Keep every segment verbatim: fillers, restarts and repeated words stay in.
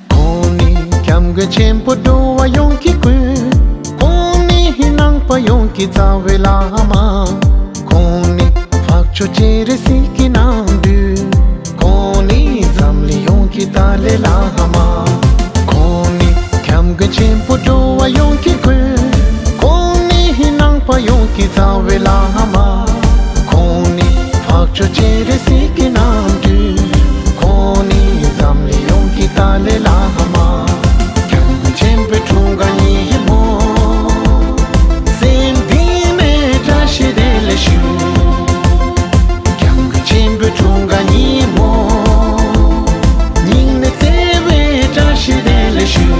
ཁོང་ནི་སྐྱབས་མགོན་ཆེན་པོ་འགྲོ་བ་ཡོངས་ཀྱི་མགོན། ཁོང་ནི་ནང་པ་ཡོངས་ཀྱི་རྩ་བའི་བླ་མ། ཁོང་ནི་འཕགས་མཆོག་སྤྱན་རས་གཟིགས་ཀྱི་རྣམ་སྤྲུལ། ཁོང་ནི་འཛམ་གླིང་ཡོངས་ཀྱི་ཏཱ་ལའི་བླ་མ། ཁོང་ནི་སྐྱབས་མགོན་ཆེན་པོ་འགྲོ་བ་ཡོངས་ཀྱི་མགོན། ཁོང་ནི་ནང་པ་ཡོངས་ཀྱི་རྩ་བའི་བླ་མ། ཁོང་ནི་འཕགས་མཆོག་སྤྱན་རས་གཟིགས་ཀྱི་རྣམ་སྤྲུལ། ཁོང་ནི་འཛམ་གླིང་ཡོངས་ཀྱི་ཏཱ་ལའི་བླ་མ། སྐྱབས་མགོན་ཆེན་པོའི་འཁྲུངས་སྐར་ཉིན་མོ། སེམས་གཏིང་ནས་བཀྲ་ཤིས་བདེ་ལེགས་ཞུ། སྐྱབས་མགོན་ཆེན་པོའི་འཁྲུངས་སྐར་ཉིན་མོ། སྙིང་ནས་བརྩེ་བའི་བཀྲ་ཤིས་བདེ་ལེགས་ཞུ།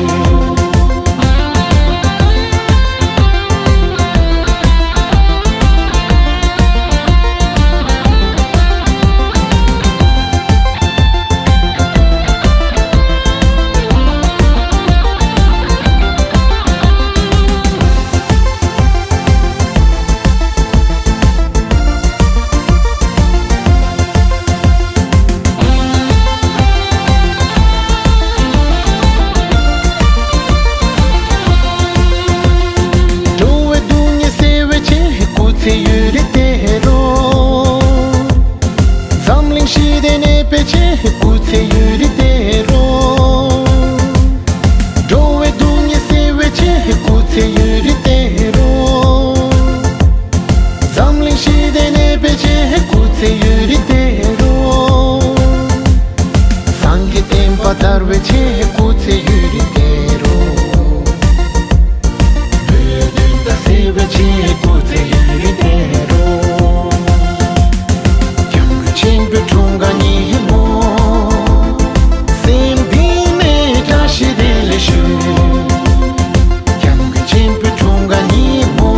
འགྲོ་བའི་སྡུག་བསྔལ་སེལ་བའི་ཆེད་སྐུ་ཚེ་ཡུན་རིང་བརྟན་རོགས། འཛམ་གླིང་ཞི་བདེ་གནས་པའི་ཆེད་སྐུ་ཚེ་ཡུན་རིང་བརྟན་རོགས། འགྲོ་བའི་སྡུག་བསྔལ་སེལ་བའི་ཆེད་སྐུ་ཚེ་ཡུན་རིང་བརྟན་རོགས། འཛམ་གླིང་ཞི་བདེ་གནས་པའི་ཆེད་སྐུ་ཚེ་ཡུན་རིང་བརྟན་རོགས། སངས་རྒྱས་བསྟན་པ་དར་བའི་ཆེད་སྐུ་ཚེ་ཡུན་རིང་བརྟན་རོགས། བོད་དོན་དག་སེལ་བའི་ཆེད་སྐུ་ཚེ་ཡུན་རིང་བརྟན་རོགས། སྐྱབས་མགོན་ཆེན་པོའི་འཁྲུངས་སྐར་ཉིན་མོ། སེམས་གཏིང་ནས་བཀྲ་ཤིས་བདེ་ལེགས་ཞུ། སྐྱབས་མགོན་ཆེན་པོའི་འཁྲུངས་སྐར་ཉིན་མོ།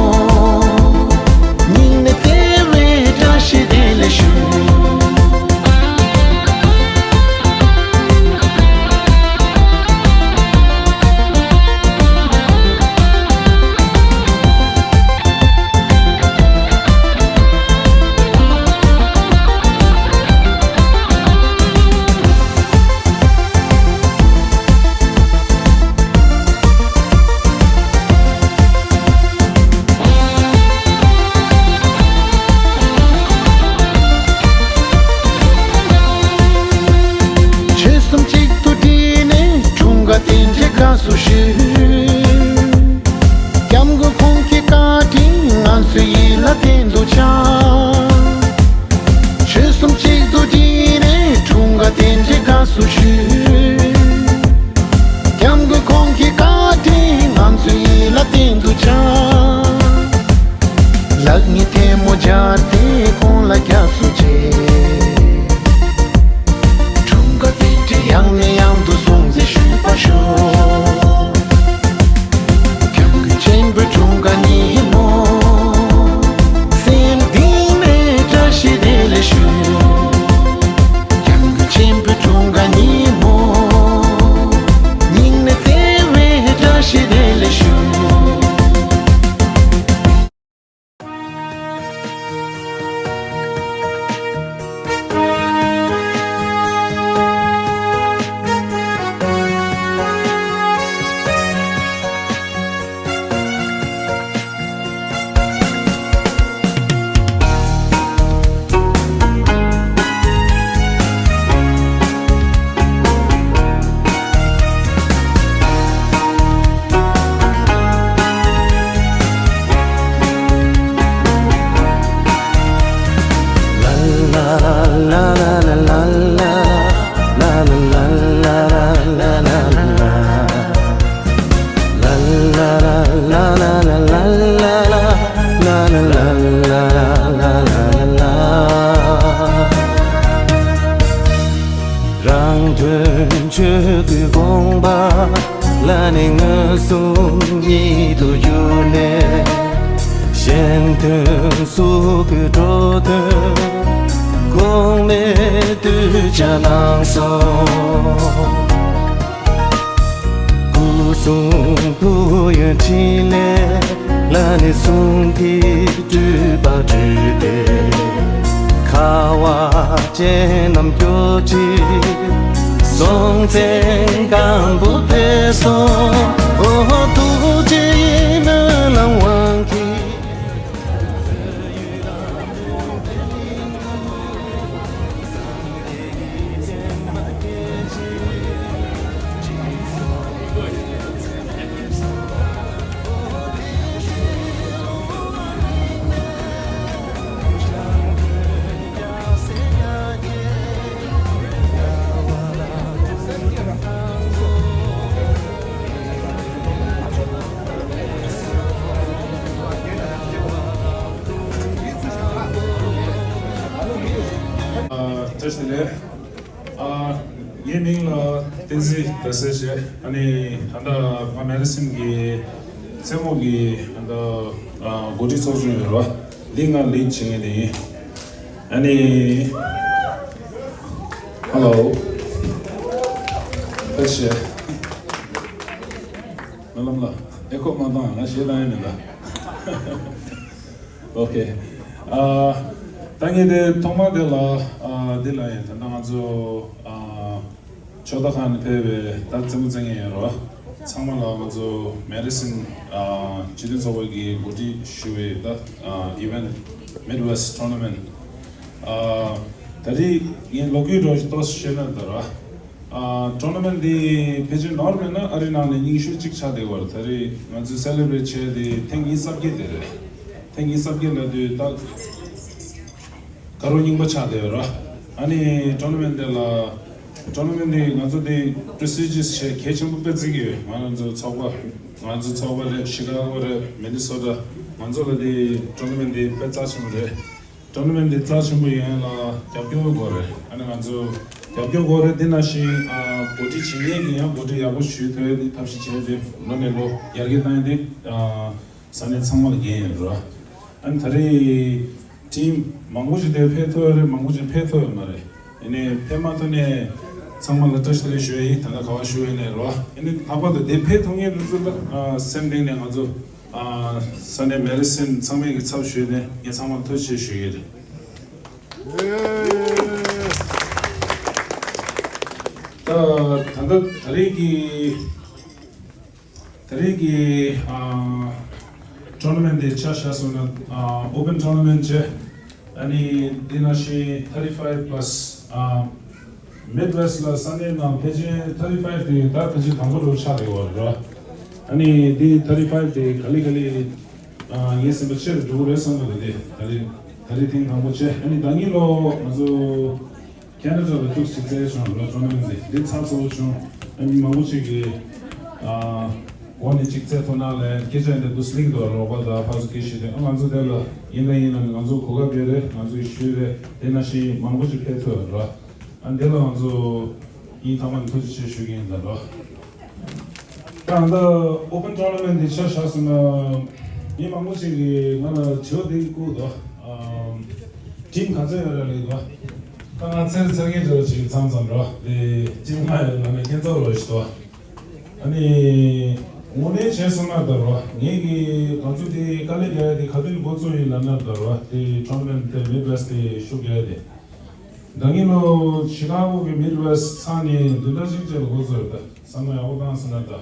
སྙིང་ནས་བརྩེ་བའི་བཀྲ་ཤིས་བདེ་ལེགས་ཞུ། ཆོལ་གསུམ་གཅིག་ཏུ་བསྒྲིལ་ནས་འཁྲུངས་སྐར་རྟེན་འབྲེལ་དགའ་སུ་ཞུ། སྐྱབས་མགོན་ཁོང་གི་བཀའ་དྲིན་ང་ཚོའི་ཡིད་ལ་བརྟན་དུ་འཆར། ཆོལ་གསུམ་གཅིག་ཏུ་བསྒྲིལ་ནས་འཁྲུངས་སྐར་རྟེན་འབྲེལ་དགའ་སུ་ཞུ། སྐྱབས་མགོན་ཁོང་གི་བཀའ་དྲིན་ང་ཚོའི་ཡིད་ལ་བརྟན་དུ་འཆར། ལེགས་ཉེས་ཐལ་མོ་སྦྱར་ཏེ་ཁོང་ལ་སྐྱབས་སུ་མཆི། འཁྲུངས་སྐར་རྟེན་འབྲེལ་ཡང་ནས་ཡང་དུ་སྲུང་བརྩི་ཞུས་པར་ཤོག། ཉིད་དུ་གྱུར་ནས། གཞན་དོན་སུ་གུས་འགྲོ་དོན། གོང་མའི་གདུལ་བྱ་གནང་སོང་། སྐུ་གསུང་ཐུགས་ཡོན་ཕྲིན་ལས། ལ་ནི་གསུང་གི་སྤྲུལ་པ་སྤྲུལ་ཏེ། ཁ་བ་ཅན་རྣམས་སྐྱོབ་ཕྱིར། སྲོང་བཙན་སྒམ་པོ་ཕེབས་སོང་། འོ་ཐུགས་རྗེའི་སྨོན་ལམ་དབང་གིས། ཨ། བཀྲ་ཤིས་བདེ་ལེགས། ཨ། ངའི་མིང་ལ་བསྟན་འཛིན་ཟླ་ཟེར་ཞེས། ཨ་ནི་ད་ལྟ་ང་མེ་རི་སིན་གྱི་རྩེད་མོ་གི་ད་ལྟ་ཨ་འགོ་ཁྲིད་ཚོགས་ཆུང་ཡོད་རེད་བ། འདི་ང་ལིཌ་བྱེད་མཁན་དེ་ཡིན། ཨ་ནི། ཧ་ལོ། བཀྲ་ཤིས། སྨོན་ལམ་ལ་ཨེ་ཁོ་མ་བཏང་ང་ཞེད་སྣང་ཡང་མེད་ད། ཨོ་ཁེ། ཨ། ད་ངས་དེ་ཐོག་མ་དེ་ལ་ཨ་འདི་ལ་ཡིན། ད་ལྟ་ང་ཚོ་ཨ་ཕྱོགས་མཐའ་ཁག་ནས་ཕེབས་པའི་ད་རྩེད་མོ་རྩེ་མཁན་ཡོད་རེད་བ། ཚང་མ་ལ་ང་ཚོ་མེ་རི་སིན་ཨ་སྤྱི་མཐུན་ཚོགས་པ་གིས་གོ་སྒྲིག་ཞུ་བའི་ད་ཨ་ཨི་ཝེན་ཊི། Midwest Tournament། ཨ། ད་རེས་ངས་ལོ་རྒྱུས་འདྲ་ཞིག་ཏོག་ཙམ་བཤད་ན་ད་ར། ཨ། ཊོར་ན་མེན་ཊི་འདི་ཕལ་ཆེར་ནོར་མེད་ན་ཨ་རི་ནང་ནས་རྙིང་ཤོས་གཅིག་ཆགས་བསྡད་ཡོད་རེད། ད་རེས་ང་ཚོས་སེ་ལེ་བྷི་རེཊ་བྱས་ཏེ་ཐེངས་ཉི་ཤུ་རྩ་བརྒྱད་དེ་རེད། ཐེངས་ཉི་ཤུ་རྩ་བརྒྱད་ལབ་དུས་ད་ག་རོ་རྙིང་པ་ཆགས་བསྡད་ཡོད་རེད། ཨ་ནི་ཊོར་ན་མེན་ཊི་འདི་ལ། ཊོར་ན་མེན་ཊི་འདི་ང་ཚོ་འདི་པྲོ་སི་ཇར་བྱས་གལ་ཆེན་པོ་དཔེ་བརྩི་གི་ཡོད། ང་ཚོ་ཚོགས་པ། ང་ཚོ་ཚོགས་པ་རེད། ཤི་ཀ་གོ་རེད། མི་ནི་སོ་ཊ། ང་ཚོ་ལ་འདི་ཊོར་ན་མེན་ཊི་འདི་དཔེ་རྩ་ཆེན་པོ་རེད། ཊོར་ན་མེན་ཊི་འདི་རྩ་ཆེན་པོ་ཡིན་ལ་རྒྱབ་སྐྱོར་དགོས་རེད། ཨ་ནི་ང་ཚོ་རྒྱབ་སྐྱོར་དགོས་རེད། འདི་ནང་བཞིན་ཨ་གོ་སྒྲིག་བྱེད་མཁན་གྱིས་ཡང་གོ་སྒྲིག་ཡག་པོ་ཞུས་ཐུབ་ཡ་འདི་ཐབས་ཤེས་བྱས་ཏེ་ལོ་ནས་ལོ་ཡར་རྒྱས་བཏང་ཡ་འདི་ཨ་ས་གནས་ཚང་མ་ལ་འགན་ཡོད་རེད། ཨ་ནི་ད་རེས་ཊིམ་མང་པོ་ཞིག་དེ་ཕེབས་ཐུབ་ཡོད་རེད། མང་པོ་ཞིག་ཕེབས་ཐུབ་ཡོད་མ་རེད། ཡིན་ནའི་ཕེབས་མ་ཐུབ་ནས་ཚང་མ་ལ་བཀྲ་ཤིས་བདེ་ལེགས་ཞུ་ཡ་ཡིན། ད་ལྟ་ག་པར་བཞུགས་ཡོད་ནའི་རེད། ཡིན་ནའི་ལྷག་པར་དུ་དེ་ཕེབས་ཐུབ་མཁན་དེ་ཚོ་ལ་ཨ་སེམས་གཏིང་ནས་ང་ཚོ། ཨ། ས་གནས་མེ་རི་སིན་ཚང་མའི་གི་ཚབ་ཞུས་ནས་ངས་ཚང་མར་ཐུགས་རྗེ་ཆེ་ཞུ་གི་རེད། ད་ད་ལྟ་ད་རེས་ཀྱི་ད་རེས་ཀྱི་ཨ་ཊོར་ན་མེན་ཊི་དེ་ཆ་བཞག་སོང་ན་ཨ་ཨོ་པན་ཊོར་ན་མེན་ཊི་བྱས། ཨ་ནི་འདི་ནང་བཞིན་ཐར་ཊི་ཕའིབ་པ་ལ་སི་ཨ་མིད་ཝེ་སི་ཊི་ལ་ས་གནས་ནང་ཕལ་ཆེར་ཐར་ཊི་ཕའིབ་དེ་ད་ཕལ་ཆེར་དང་པོ་རུ་ཆགས་ཡོད་རེད། ཨ་ནི་འདི་ཐར་ཊི་ཕའིབ་དེ་ག་ལེ་ག་ལེ་ཨ་ངའི་སེམས་པ་ཆེ་རུ་འགྲོ་གི་རེད་བསམ་གི་འདུག་དེ་ད་རེས་ད་རེས་ཐེངས་དང་པོ་བྱས། ཨ་ནི་ཟླ་ཉིན་ལོ་ང་ཚོ་ཁེ་ན་ཌ་ལ་ཐུག་ཅིག་བཙལ་བྱུང་ལ་ཊོར་ན་མེན་ཊི་འདི་འདི་ཚགས་ཚུད་པོ་བྱུང་། ཨ་ནི་མང་པོ་ཅིག་གིས་ཨ་འོག་ནས་ཅིག་བཙལ་ཐུབ་ན་ལབ་སྐད་ཆ་འདི་འདུག་སེ་སླེབས་འདུག་རོགས་པ་དང་ཕར་ཚུར་སྐད་བཤད་དུས་ཨ་ང་ཚོ་དེ་ལ་ཡིན་ན་ཡིན་ན་ང་ཚོ་གོ་སྐབས་ཡོད་རེད། ང་ཚོ་ཡི་ཤུལ་རེད། དེ་ནང་བཞིན་མང་པོ་ཅིག་ཕེབས་ཐུབ་ར། ཨ་འདི་ལ་ང་ཚོ་སྙིང་ཐག་པ་ནས་ཐུགས་རྗེ་ཆེ་ཞུ་གི་ཡིན་ད་རོ། ད་ད་ཨོ་པན་ཊོར་ན་མེན་ཊི་འདི་ཆ་བཞག་སོང་ན་མི་མང་པོ་ཅིག་གིས་ང་ལ་དྲི་བ་འདི་བསྐུར་འདུག་ཨམ། ཊིམ་ག་ཚོད་ཡོད་རེད་ལབ་འདུག་ད་ང་ཚེར་ཚེར་མཁན་འདྲ་བོ་ཅིག་མཚམས་མཚམས་རོ། དེ་ཊིམ་ལྔ་ཡོད་ང་ནས་ཁྱེད་ཚོ་རོ་ཞིག་འདུག་ཨ་ནི་དངོས་གནས་བྱས་སོང་ན་ད་རོ། ངེད་ཀྱིས་ང་ཚོ་དེ་དཀའ་ལས་རྒྱག་ཡ་དེ་ག་དུས་འགོ་བཙུགས་ཡིན་ལབ་ན་ད་རོ། དེ་ཊོར་ན་མེན་ཊི་དེ་མིད་ཝེ་སི་ཊི་དེ་ཤུགས་རྒྱག་ཡ་དེ། ད་གིན་ལོ་ཤི་ཀ་གོ་གི་མིད་ཝེ་སི་ཊི་ཚང་ནས་བདུན་ཕྲག་གཅིག་རྗེས་ལ་འགོ་བཙུགས་ཡོད་ད། བསམ་བློ་ཡག་པོ་བཏང་སོང་ན་ད། ད་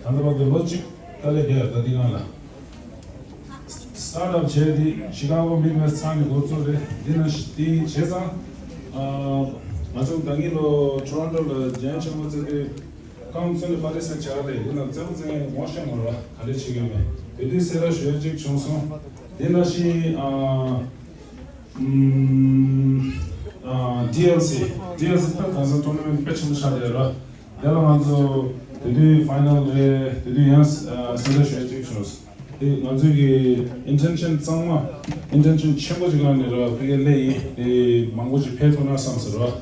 ལྟ་བར་དུ་ལོ་གཅིག་དཀའ་ལས་རྒྱག་ཡོད་ད་དེ་སྒང་ལ། སི་ཊར་ཊི་ཨབ་བྱས་དེ་ཤི་ཀ་གོ་མིད་ཝེ་སི་ཊི་ཚང་ནས་འགོ་བཙུགས་རེད། དེ་ན་དེ་བྱས་ཙང་། ཨ། ང་ཚོ་ད་གིན་ལོ་ཊོ་རོན་ཊོ་ལ་རྒྱན་ཆེན་མོ་བཙལ་དུས། རྐང་ཚོ་ནས་པར་ཊི་སི་པེཊ་བྱ་རེད། ཡིན་ནའང་རྩེད་མོ་རྩེ་མཁན་ངོ་ཤེས་མ་རེད་བ། ག་རེ་བྱེད་ཀྱི་ཡོད་མེད་དེ་དུས་གསལ་བསྒྲགས་ཞུ་ཡ་གཅིག་བྱུང་སོང་། དེ་ནང་བཞིན་ཨ། ཨམ། ཨ། ཌི་ཨེལ་སི། ཌི་ཨེལ་སི་ད་གང་ཟག་ཊོར་ན་མེན་ཊི་དཔེ་ཆེན་པོ་ཆགས་བསྡད་ར། དེ་ལ་ང་ཚོ་དེ་དུས་ཕའི་ནལ་རེད། དེ་དུས་ཡང་ཨ་གསལ་བསྒྲགས་ཞུ་ཡ་གཅིག་བྱུང་སོང་། དེ་ང་ཚོའི་གི་ཨིན་ཊེན་ཤན་གཙང་མ། ཨིན་ཊེན་ཤན་ཆེན་པོ་ཅིག་ལ་ནི་ར་ཕ་གིར་སླེབས་ཡིན། དེ་མང་པོ་ཅིག་ཕེབས་ཐུབ་ན་བསམ་སོང་ར།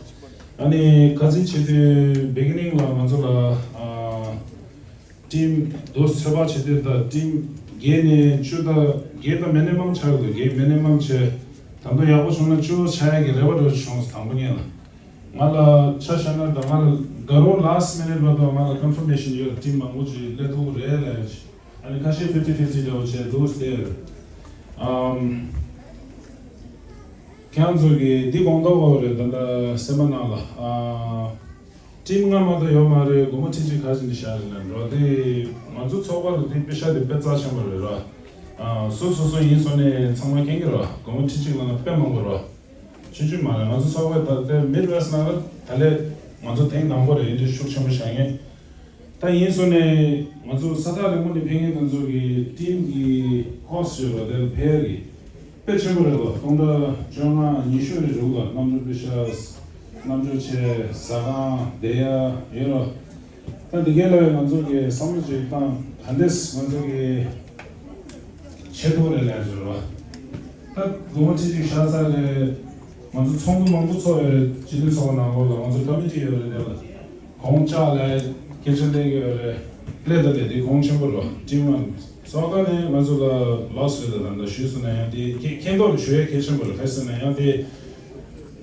ཨ་ནི་ཁ་སང་བྱེད་དུས་བི་གི་ནིང་ལ་ང་ཚོ་ལ་ཨ། ཊིམ་རྡོ་ཚོད་དཔག་བྱེད་དུས་ད་ཊིམ་བརྒྱད་ནས་བཅུ་དང་བརྒྱད་དང་མི་ནི་མམ་ཆགས་ཡོད་འདུག་བརྒྱད་མི་ནི་མམ་བྱས། ད་དུང་ཡག་པོ་བྱུང་ན་བཅུ་ཆགས་ཡག་གི་རེ་བ་འདྲ་བྱུང་སོང་དང་པོ་ཉིད་ལ། ང་ལ་ཆ་བཞག་ན་ད་ང་ལ་དགའ་རོགས་last minute་བར་དུ་ང་ལ་confirmation་ཡོད། ཊིམ་མང་པོ་ཅིག་སླེབས་ཐུབ་རེད་ལབ་ཡོད། ཨ་ནི་ཁ་ཤས་fifty fifty་འདྲ་བོ་བྱས་འདུག་ཟེར། ཨམ། ཁྱེད་རང་ཚོ་གིས་འདི་དགོངས་དག་འོ་རེད། ད་ལྟ་སེམས་པ་ནང་ལ། ཨ། ཊིམ་ལྔ་མ་གཏོགས་ཡོད་མ་རེད། སྒོར་མོ་ཁྲི་གཅིག་ག་ཚོད་འདི་བཞག་རེད་ལབ་རོགས། དེ་ང་ཚོ་ཚོགས་པ་ལ་དེ་པེ་ཤ་དེ་དཔེ་རྩ་ཆེན་པོ་རེད་ར། ཨ། སོ་སོ་སོ་ཡིན་སོང་ནས་ཚང་མ་མཁྱེན་གྱི་ར། སྒོར་མོ་ཁྲི་གཅིག་ལབ་ན་དཔེ་མང་པོ་ར། ཆུང་ཆུང་མ་རེད། ང་ཚོ་ཚོགས་པ་ད་ལྟའི་མིཌ་ཝེསྟ་ནང་ལ་ད་ལས་ང་ཚོ་ཐེངས་དང་པོ་རེད། འདི་འདྲའི་ཤུགས་ཆེན་པོ་བཞག་མཁན། ད་ཡིན་སོང་ནས་ང་ཚོ་ས་ཐག་རིང་པོ་ནས་ཕེབས་མཁན་དེ་ཚོ་གི་ཊིམ་གི་ཁོ་སི་ཊི་ཡོད་ར། དེ་ལ་ཕེབས་ཀྱི་དཔེ་ཆེན་པོ་རེད་བ། སྟོང་ཕྲག་བཅོ་ལྔ་ཉི་ཤུ་རེ་རུ་བ། གནམ་གྲུ་པེ་ཤ། གནམ་གྲུ་ཆེ་ཟ་ཁང་བསྡད་ཡ་ཡོད་ར། ད་འདི་གའི་ལ་ང་ཚོ་གི་བསམ་བློ་ཅིག་བཏང་། ག་འདྲས་ང་ཚོ་གི་བྱེད་ཐུབ་རེད་ལབ་ཟེར་བ། ད་སྒོར་མོ་ཁྲི་གཅིག་བཞག་ཚར་རེད། ང་ཚོ་ཚོགས་འདུ་མང་པོ་ཚོགས་ཡོད་རེད། སྤྱི་འཐུས་ཚོགས་པ་ནང་ལོགས་ལ་ང་ཚོ་ཀ་མི་ཊི་ཡོད་རེད། དེ་ལ་གོང་བཅག་ལ་སྐད་ཆ་གླེང་གི་ཡོད་རེད། ཀླད་ད་ལས་དེ་གོང་ཆེན་པོ་རོ། ཊིམ་ཝན་སོགས་ཀ་ནས་ང་ཚོ་ལ་ལོ་སི་རེད། ད་ལྟ་ཞུས་སོང་ན་ཡང་དེ་ཁེ་ཁེ་མདོག་ལ་ཞུ་ཡ་གལ་ཆེན་པོ་རེད། ག་རེ་ཟེར་ན་ཡང་དེ་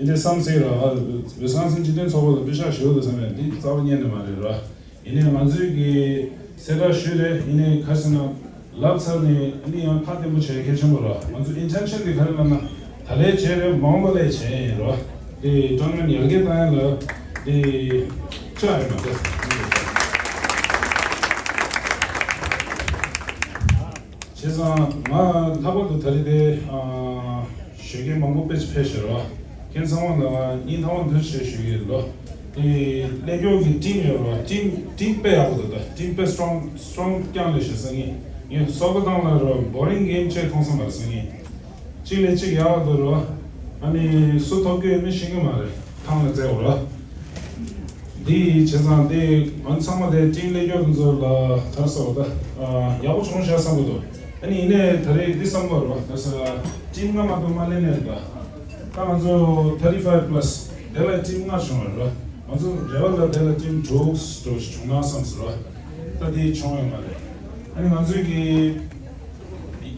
འདི་འདྲའི་བསམ་སྲིད་ར། ཨ། ཝི་སི་ཀོན་སིན་སྤྱི་མཐུན་ཚོགས་པ་ལ་པེ་ཤག་ཞུ་དགོས་བསམ་ཡ་འདི་རྩ་བ་ཉིད་ནས་མ་རེད་ར། ཡིན་ནའི་ང་ཚོའི་གི་གསལ་བསྒྲགས་ཞུས་རེད། ཡིན་ནའི་ག་རེ་ཟེར་ན་ལབ་ཚར་ནས་ཨ་ནི་ཡང་ཁ་བརྟན་པོ་བྱེད་གལ་ཆེན་པོ་ར། ང་ཚོ་ཨིན་ཊེན་ཤན་འདི་ག་རེ་ལབ་ན་ད་ལས་བྱས་རེད། མ་འོངས་པ་ལས་བྱས་ཡིན་ར། དེ་ཊོར་ནར་མེནཊ་ཡར་རྒྱས་བཏང་ཡ་ལ་དེ་ཆགས་ཡོད་མ་རེད། བྱས་ཙང་ང་ལྷག་པར་དུ་ད་རེས་དེ་ཨ་ཞོགས་ཀས་མང་པོ་དཔེ་ཕེབས་ཤག་ར། ཁྱེད་ཚང་མ་ལ་སྙིང་ཐག་པ་ནས་ཐུགས་རྗེ་ཆེ་ཞུ་གི་ཡོད་ལོ། དེ་གླེང་སྐྱོར་གྱི་ཊིམ་ཡོད་ར། ཊིམ་ཊིམ་དཔེ་ཡག་པོ་འདུག་ད་ཊིམ་དཔེ་སི་ཊོང་སི་ཊོང་རྐྱང་རེད་ཤག་སང་ཉིན་ངས་སོག་པོ་བཏང་ལ་ར་བོ་རིང་གེམ་ཅིག་མཐོང་སོང་། མ་རེད། སང་ཉིན་གཅིག་ལས་གཅིག་ཡག་པ་འདུག་ར། ཨ་ནི་སུ་ཐོབ་ཀྱི་ཡོད་མེད་ཤེས་ཀྱི་མ་རེད། ཐང་ལ་བཙལ་བ་ར། འདི་བྱས་ཙང་དེ་ང་ཚང་མ་དེ་ཊིམ་གླེང་སྐྱོར་དེ་ཚོ་ལ་ག་རེ་ཟེར་བ་ད། ཨ། ཡག་པོ་བྱུང་ཤག་བསམ་གྱི་འདུག་ཨ་ནི་ཡིན་ནའི་ད་རེས་འདི་བསམ་གྱི་རེད་བ། ག་རེ་ཟེར། ཊིམ་ལྔ་མ་གཏོགས་མ་སླེབས་ནའི་རེད་ད། ད་ང་ཚོ་thirty five plus དེ་ལ་ཊིམ་ལྔ་བྱུང་བ་རེད་བ། ང་ཚོ་རེ་བ་ལ་དེ་ལ་ཊིམ་དྲུག་དྲུག་བྱུང་ན་བསམ་ཟེར་བ། ད་འདི་བྱུང་ཡོད་མ་རེད། ཨ་ནི་ང་ཚོས་ཀྱི་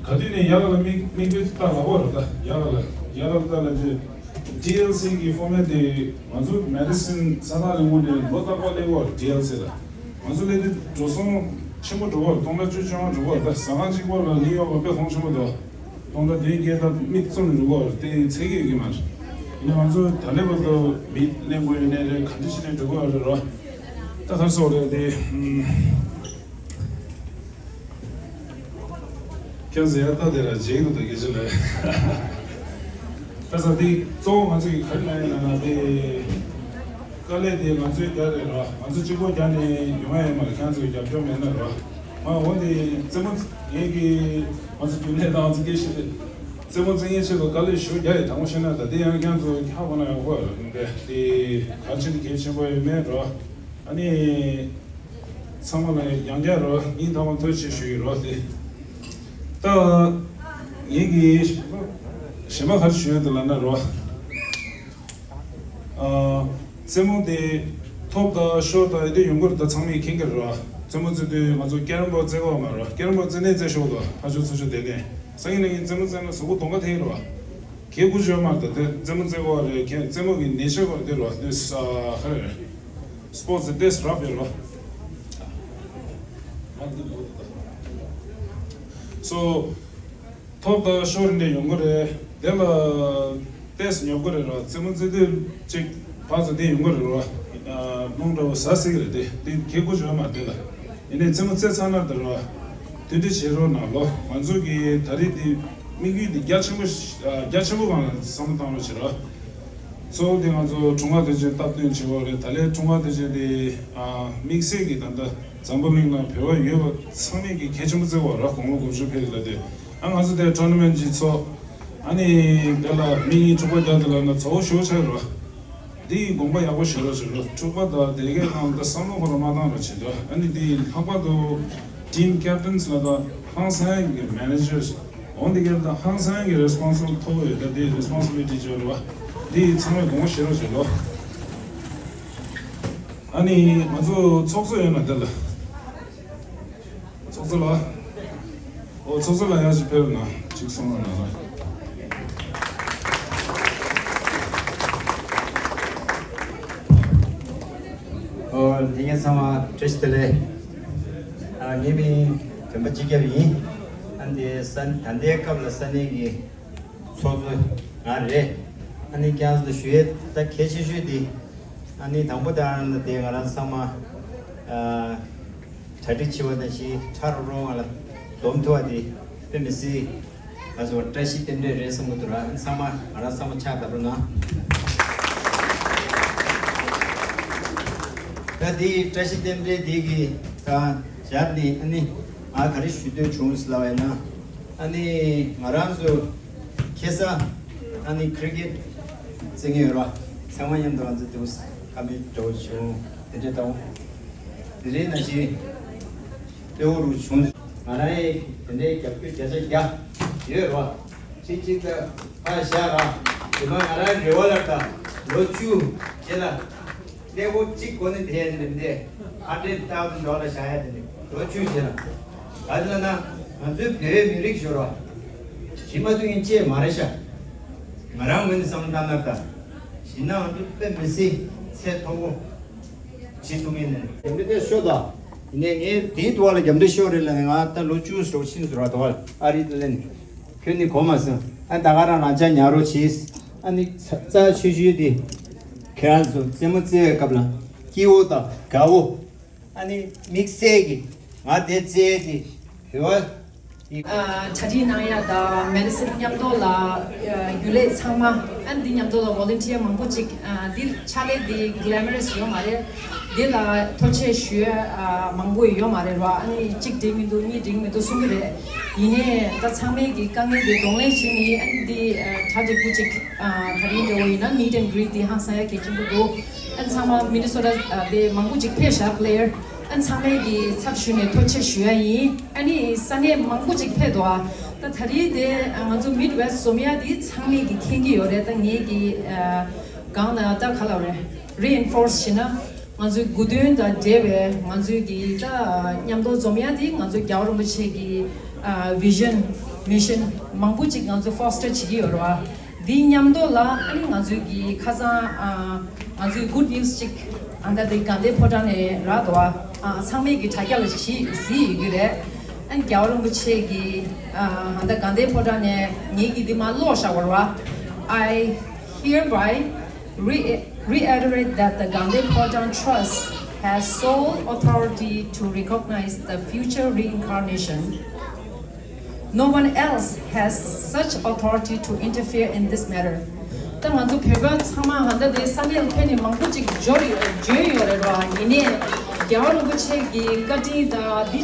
ག་དུས་ནས་ཡག་ལ་དམིགས་དམིགས་དཔེ་ལྟ་ལ་འོ་རེད་ད། ཡག་ལ་ཡག་ལ་ལྟ་ལ་ཅི། ཊི་ཨེལ་སི་གི་ཕོར་མེཊ་དེ་ང་ཚོ་མེ་ཌི་སིན་ས་ཐག་རིང་པོ་ནས་ལོ་རྟག་པར་སླེབས་ཡོད་རེད། ཊི་ཨེལ་སི་ལ་ང་ཚོ་སླེབས་དུས་འགྲོ་སོང་ཆེན་པོ་འགྲོ་གི་རེད། སྟོང་ཕྲག་བཅུ་བཅོ་ལྔ་འགྲོ་གི་རེད། ད་ཟ་ཁང་གཅིག་པོ་ལ་ནིའུ་ཡོག་ལ་དཔེ་ཧོང་ཆེན་པོ་འདུག་སྟོང་ཕྲག་བདུན་བརྒྱད་དང་མིག་བཙུམ་ནས་འགྲོ་གི་རེད། དེ་ཚད་ཀྱི་ཡོད་ཀྱི་མ་རེད། ཡིན་ནའི་ང་ཚོ་ད་ལས་བར་དུ་མི་གླེང་དགོས་ཡོད་ནའི་རེད། ག་འདྲ་བྱས་ནས་འགྲོ་གི་རེད་རོ། ད་ག་རེ་ཟེར་དགོས་རེད་དེ། ཁྱེད་ཚོ་ཡར་ལྟ་དེ་ལ་བརྗེད་འདུག་ད་སྐད་ཆ་ལ། ད་ས་དེ་གཙོ་བོ་ང་ཚོ་གི་ག་རེ་ལབ་ཡིན་ན་དེ་དཀའ་ལས་དེ་ང་ཚོའི་རྒྱབ་རེད་ར། ང་ཚོ་གཅིག་པོ་རྒྱབ་ནས་ཡོང་ཡ་ཡོད་མ་རེད། ཁྱེད་ཚོ་གི་རྒྱབ་སྐྱོར་མེད་ན་ར། ང་འོ་དེ་རྩེད་མོ་ངེད་ཀྱི་ང་ཚོ་རྒྱུན་ལས་དང་ང་ཚོ་སྐད་ཆ་རེད། རྩེད་མོ་རྩེ་མཁན་ཆེད་དུ་དཀའ་ལས་ཞེ་པོ་རྒྱག་ཡོད། དྲང་པོ་བཤད་ན་ད་དེ་ཡང་ཁྱེད་ཚོ་ཁྱག་པ་ན་ཡོང་གི་ཡོད་རེད། དེ་ག་རེ་བྱས་ནས་གལ་ཆེན་པོ་ཡོད་མེད་ར། ཨ་ནི། ཚང་མ་ལ་ཡང་བསྐྱར་རོ་སྙིང་ཐག་པ་ཐུགས་རྗེ་ཆེ་ཞུ་ཡི་རོ་དེ། ད་ངེད་ཀྱི་གཞན་པ་ག་རེ་ཞུ་ཡ་འདུག་ལབ་ན་རོ། ཨ། རྩེད་མོ་དེ་ཐོབ་དང་ཤོར་དང་ཨེ་འདྲ་ཡོང་གི་རེད། ད་ཚང་མས་མཁྱེན་གྱི་རེད་རོ། རྩེད་མོ་རྩེ་དུས་ང་ཚོ་ཀེ་རམ་བོར་རྩེ་གི་ཡོད་མ་རེད་རོ། ཀེ་རམ་བོར་རྩེ་ནས་རྩེ་ཤོག་དང་ཕར་ཕྱོགས་ཚུར་ཕྱོགས་བསྡད་ནས། སང་ཉིན་གནངས་ཉིན་རྩེད་མོ་རྩེ་ན་གཟུགས་པོ་གདོང་ཁ་ཐེག་རོ། གལ་ཁུར་ཅོ་མ་རེད། ད་དེ་རྩེད་མོ་རྩེ་གི་ཡོད་རེད། ཁྱེད་རྩེད་མོ་གི་ནེ་ཅར་གི་རེད་དེ་རོ། དེ་ས་ག་རེ་རེད། སི་པོར་ཊི་སི་དེ་ཏེས་རབ་ཡོད་རོ། སོ། ཐོབ་དང་ཤོར་འདྲ་ཡོང་གི་རེད། དེ་ལ་ཏེས་ཉོབ་གི་རེད་རོ། རྩེད་མོ་རྩེ་དུས་གཅིག་ཕར་ཚུར་དེ་ཡོང་གི་རེད་རོ། རླུང་འདྲ་བོ་ཟ་སྲིད་ཀྱི་རེད་དེ། དེ་གལ་ཁུར་ཅོ་མ་རེད་དེ་ལ། ཡིན་ནའི་རྩེད་མོ་རྩེ་ཚར་ན་དེ་རོ། དེ་འདྲ་བྱེད་རོགས་གནང་ལོ། ང་ཚོ་གི་ད་རེས་དེ་དམིགས་ཡུལ་དེ་རྒྱ་ཆེན་པོ་རྒྱ་ཆེན་པོ་སྒང་ལ་བསམ་བློ་བཏང་རོགས་བྱེད་རོགས། གཙོ་བོ་དེ་ང་ཚོ་འཁྲུངས་སྐར་དུས་ཆེན་སྟབས་བསྟུན་བྱེད་དགོས་རེད། ད་ལས་འཁྲུངས་སྐར་དུས་ཆེན་དེ་དམིགས་བསལ་གྱི་ད་ལྟ་འཛམ་བུ་གླིང་ལ་བོད་པ་ཡོད་པ་ཚང་མས་ཀྱི་གལ་ཆེན་པོ་བརྩི་བ་ར། དགུང་ལོ་དགུ་བཅུ་ཕེབས་ལ་དེ། ཨ་ང་ཚོ་དེ་ཊོར་ནར་མེནཊ་ཅིག་ཚོགས། ཨ་ནི་དེ་ལ་མི་གཉིས་འཁྲུག་པ་རྒྱག་དེ་ལ་ན་ཚ་བོ་ཞེ་པོ་ཆགས་ར། འདི་ཡི་དགོངས་པ་ཡག་པོ་བཞེས་རོགས་བྱེད་རོགས། འཁྲུག་པ་དང་དེ་གའི་ནང་དུ་བསམ་བློ་ཁོ་རང་མ་བཏང་རོགས་བྱེད་དོ། ཨ་ནི་འདི་ཡི་ལྷག་པར་དུ་ཊིམ་ཀེབ་ཊེན་ལ་དང་ཧང་སང་གི་མེ་ནེ་ཇར་འོང་འདི་གའི་དང་ཧང་སང་གི་རེ་སི་པོན་སི་བི་ལི་ཊི་ཐོབ་ཡོད། ད་འདི་རེ་སི་པོན་སི་བི་ལི་ཊི་བརྗོད་རོགས། འདི་ཡི་ཚང་མས་དགོངས་པ་བཞེས་རོགས་བྱེད་རོགས། ཨ་ནི་ང་ཚོ་ཚོགས་གཙོ་ཡོད་ན་དེ་ལ། ཚོགས་གཙོ་ལགས། ཨོ་ཚོགས་གཙོ་ལགས་ཡར་ཅིག་ཕེབས་ན་ཅིག་གསུང་རོགས་གནང་། ཨོ་ལྷན་རྒྱས་ཚང་མ་བཀྲ་ཤིས་བདེ་ལེགས། ཨ་ངའི་མིང་དོན་པ་སྤྱི་ཁྱབ་ཡིན། ཨ་འདི་ས་ད་ལྟའི་སྐབས་ལ་ས་གནས་ཀྱི་ཚོགས་གཙོ་ང་རེད། ཨ་ནི་ཁྱེད་རང་ཚོ་ཞུ་ཡས་ད་གལ་ཆེ་ཤོས་འདི་ཨ་ནི་དང་པོ་དང་ལ་དེ་ང་རང་ཚང་མ་ཨ་གྲ་སྒྲིག་བྱེད་པ་ནང་བཞིན་ཁྲ་རོ་རོ་ང་ལ་སྡོམ་ཐུབ་པ་དེ་དཔེ་མི་སྲིད་ང་ཚོ་བཀྲ་ཤིས་རྟེན་འབྲེལ་རེད་བསམ་གྱི་འདུག་ར། ཨ་ནི་ཚང་མ་ང་རང་ཚང་མ་ཕྱག་བརྡབ་རོགས་གནང་། ད་དེ་བཀྲ་ཤིས་རྟེན་འབྲེལ་དེ་གི་ད་སྦྱར་ནས་ཨ་ནི་ང་ག་རེ་ཞུ་འདོད་བྱུང་ཟེར་ལབ་པ་ཡིན་ན། ཨ་ནི་ང་རང་ཚོ་ཁ་སང་ཨ་ནི་ཁི་རི་ཀེ་ཊི་རྩེད་མཁན་ཡོད་ར། ཚང་མ་མཉམ་དུ་ང་ཚོ་དུས་ཁ་མི་འགྲོ་བྱུང་དེ་འདྲ་དང་། དེ་རིང་ནང་བཞིན་གླེ་བོ་རུ་བྱུང་། ང་རང་ཡི་དེ་འདྲའི་རྒྱབ་སྐྱོར་བརྒྱ་ཆ་བརྒྱ་ཡོད་ར། གཅིག་གཅིག་ལ་ཕར་བཞག་ར། དེ་མ་ང་རང་རེ་བ་ལ་ད་ལོ་བཅུ་རྗེས་ལ། གླེ་བོ་གཅིག་གོ་ནས་དེ་ཡན་ལེམ་དེ་hundred thousand dollar བཞག་ཡ་དེ་ནི་ལོ་བཅུ་རྗེས་ལ། ག་ཚོད་ན་ང་ཚོའི་བོད་མི་རིགས་ཤོར་བ། ཞི་མ་ཐུག་ཡིན་ཅེས་མ་རེད་ཤག་ང་རང་ངོས་ནས་བསམ་བློ་བཏང་ན་ད། ཞི་ན་ང་ཚོ་དཔེ་མི་སྲིད་ཚད་མཐོ་པོ་བྱེད་ཐུབ་ངེས་ནས། རྒྱབ་འདྲེ་དེ་ཤོ་ད། ཡིན་ནའི་ངས་དེའི་དུ་བ་ལ་རྒྱབ་འདྲེ་ཤོ་རེད་ལ་ནི་ང་ད་ལོ་བཅུ་ཟེར་བ་ཕྱིན་ཟེར་བ་དོ་བ་ཨ་རི་ལ་ནི། ཁྱོད་ནི་གོ་མ་སོང་། ཨ་ད་ག་རང་རང་ཅག་ཉར་རོགས་བྱེད། ཨ་ནི་ཚ་ཚ་ཆུ་ཆུ་དེ། ཁྱེད་རང་ཚོ་རྩེད་མོ་རྩེ་བའི་སྐབས་ལ་སྐྱིད་པོ་དང་དགའ་པོ། ཨ་ནི་དམིགས་བསལ་གྱི་ང་དེ་རྩེད་དེ་བོད་པ་ཡིན། ཨ་གྲ་སྒྲིག་གནང་ཡ་དང་མེ་ཌི་སིན་མཉམ་དུ་ལ་ཨ་རྒྱུན་ལས་ཚང་མ་ཨ་འདི་མཉམ་དུ་ལ་ཝོ་ལན་ཊི་ཡར་མང་པོ་ཅིག་ཨ་འདི་ཕྱག་ལས་འདི་གི་ལེ་མོ་རེ་སི་ཡོད་མ་རེད། འདི་ལ་ཐུགས་རྗེ་ཆེ་ཞུ་ཡ་ཨ་མང་པོ་ཡོད་མ་རེད་ར། ཨ་ནི་གཅིག་འགྲིག་མི་འདུག་གཉིས་འགྲིག་མི་འདུག་གསུང་གི་རེད། ཡིན་ནའི་ད་ཚང་མས་ཀྱི་དཀའ་ངལ་འདི་གདོང་ལེན་བྱས་ནས་ཨ་ནི་འདི་ཨ་གྲ་སྒྲིག་པོ་ཅིག་ཨ་ད་རིང་འདྲ་བོ་ཡིན་ན་མིཊ་ཨེན་གྷི་རིཊ་འདི་ཧང་སང་ཡ་གལ་ཆེན་པོ་འདུག་ཨ་ནི་ཚང་མ་མི་ནི་སོ་ཊ་ཨ་དེ་མང་པོ་ཅིག་ཕེབས་ཤག་པི་ལེ་ཡར། ཨ་ནི་ཚང་མས་ཀྱི་ཚབ་ཞུས་ནས་ཐུགས་རྗེ་ཆེ་ཞུ་ཡ་ཡིན། ཨ་ནི་ས་གནས་མང་པོ་ཅིག་ཕེབས་འདུག་ཨ་ད་ད་རིང་དེ་ཨ་ང་ཚོ་མིཌ་ཝེ་སི་ཊི་འཛོམས་ཡ་དེ་ཚང་མས་ཀྱི་མཁྱེན་གྱི་ཡོད་རེད། ད་ངས་ཀྱི་ཨ་གང་ལ་ད་ག་ལབ་རེད། རི་ཨིན་ཕོར་སི་བྱས་ན་ང་ཚོའི་དགུ་སྟོན་དང་འབྲེལ་བའི་ང་ཚོའི་གི་ད་མཉམ་དུ་འཛོམས་ཡ་དེ་ང་ཚོའི་རྒྱལ་བ་རིན་པོ་ཆེ་གི་ཨ་བི་ཤན་མི་ཤན་མང་པོ་ཅིག་ང་ཚོ་ཕོ་སི་ཊར་བྱེད་ཀྱི་ཡོད་རེད་བ། འདི་མཉམ་དུ་ལ་ཨ་ནི་ང་ཚོའི་གི་ཁ་སང་ཨ་ང་ཚོའི་གུཌ་ནིའུ་སི་ཅིག་ཨ་ད་དེ་དགའ་ལྡན་ཕོ་བྲང་ནས་རག་འདུག་བ། ཨ་ཚང་མས་གི་དྲ་རྒྱ་ལ་གཟིགས་གཟིགས་ཡོད་ཀྱི་རེད། ཨ་ནི་རྒྱལ་བ་རིན་པོ་ཆེ་གི་ཨ་ད་དགའ་ལྡན་ཕོ་བྲང་ནས་ངེད་ཀྱི་འདི་མ་ཀློག་བཞག་པ་རེད་བ། I hereby re- reiterate that the Gandhi Phodrang Trust has sole authority to recognize the future reincarnation. No one else has such authority to interfere in this matter. ད་ང་ཚོ་བོད་པ་ཚང་མ་ཧ་ད་དེ་ས་གནས་ལ་ཕེབས་ནས་མང་པོ་ཅིག་འབྱོར་ཡོད་འབྱོན་ཡོད་རེད་བ། ཡིན་ནའི་རྒྱལ་བ་རིན་པོ་ཆེ་གི་བཀའ་དྲིན་དང་འདི་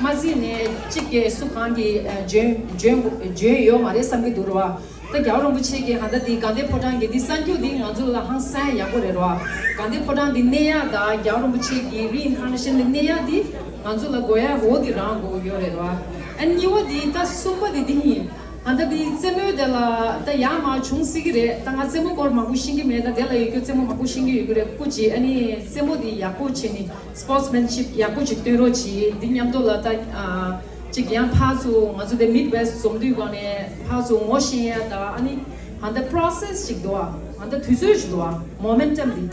མ་ཟིན་ནས་གཅིག་གིས་སུ་གང་གིས་འབྱོན་འབྱོན་འབྱོན་ཡོད་མ་རེད་བསམ་གྱི་འདུག་རེད་བ། ད་རྒྱལ་བ་རིན་པོ་ཆེ་གི་ཧ་ད་འདི་དགའ་ལྡན་ཕོ་བྲང་གི་འདི་གསར་འགྱུར་འདི་ང་ཚོ་ལ་ཧང་སང་ཡག་པོ་རེད་རེད་བ། དགའ་ལྡན་ཕོ་བྲང་འདི་གནས་ཡག་དང་རྒྱལ་བ་རིན་པོ་ཆེ་གི་རི་ཨིན་ཁར་ནེ་ཤན་འདི་གནས་ཡག་འདི་ང་ཚོ་ལ་དགོས་ཡག་འོ་འདི་རང་དགོས་ཡོད་རེད་རེད་བ། ཨ་གཉིས་པ་འདི་ད་གསུམ་པ་འདི་འདི་ཡིན། ཨ་ད་འདི་རྩེད་མོའི་དེ་ལ་ད་ཡག་མ་བྱུང་སྲིད་ཀྱི་རེད། ད་ང་རྩེད་མོ་སྐོར་མང་པོ་ཤེས་ཀྱི་མེད། ད་དེ་ལ་ཡོད་རྒྱུ་རྩེད་མོ་མང་པོ་ཤེས་ཀྱི་ཡོད་ཀྱི་རེད། སྐུ་མཁྱེན། ཨ་ནི་རྩེད་མོ་འདི་ཡག་པོ་བྱས་ནས་སི་པོར་ཊི་སི་མེན་ཤིབ་ཡག་པོ་ཅིག་སྟོན་རོགས་གྱིས། འདི་མཉམ་དུ་ལ་ད་ཨ་ཅིག་ཡང་ཕར་ཚུར་ང་ཚོ་དེ་མིཌ་ཝེ་སི་ཊི་འཛོམས་དུས་སྒང་ནས་ཕར་ཚུར་ངོ་ཤེས་ཡ་ད་ཨ་ནི་ཧ་ད་པོ་རོ་སེ་སི་ཅིག་འདུག་ཨ། ཧ་ད་དུས་ཚོད་ཅིག་འདུག་ཨ། མོ་མེན་ཊམ་འདི་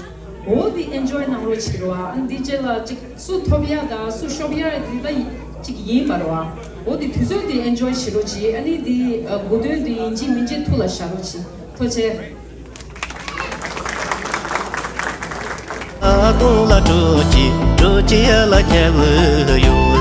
འོ་འདི་ཨེན་ཇོའི་གནང་རོགས་བྱེད་རོགས་ཨ། ཨ་ནི་འདི་རྗེས་ལ་ཅིག་སུ་ཐོབ་ཡ་དང་སུ་ཤོབ་ཡ་འདི་ད་ཅིག་ཡིན་པ་རོགས་ཨ། འོ་འདི་དུས་ཚོད་འདི་ཨེན་ཇོའི་བྱེད་རོགས་གྱིས། ཨ་ནི་འདི་ཨ་དགུ་སྟོན་འདི་ཡིན་གཅིག་མིན་གཅིག་ཐུགས་ལ་བཞག་རོགས་གྱིས། ཐུགས་རྗེ་ཆེ། ད་དུང་ལ་སྤྲོ་སྐྱིད་སྤྲོ་སྐྱིད་ལ་ཁྱབ་ཡོད།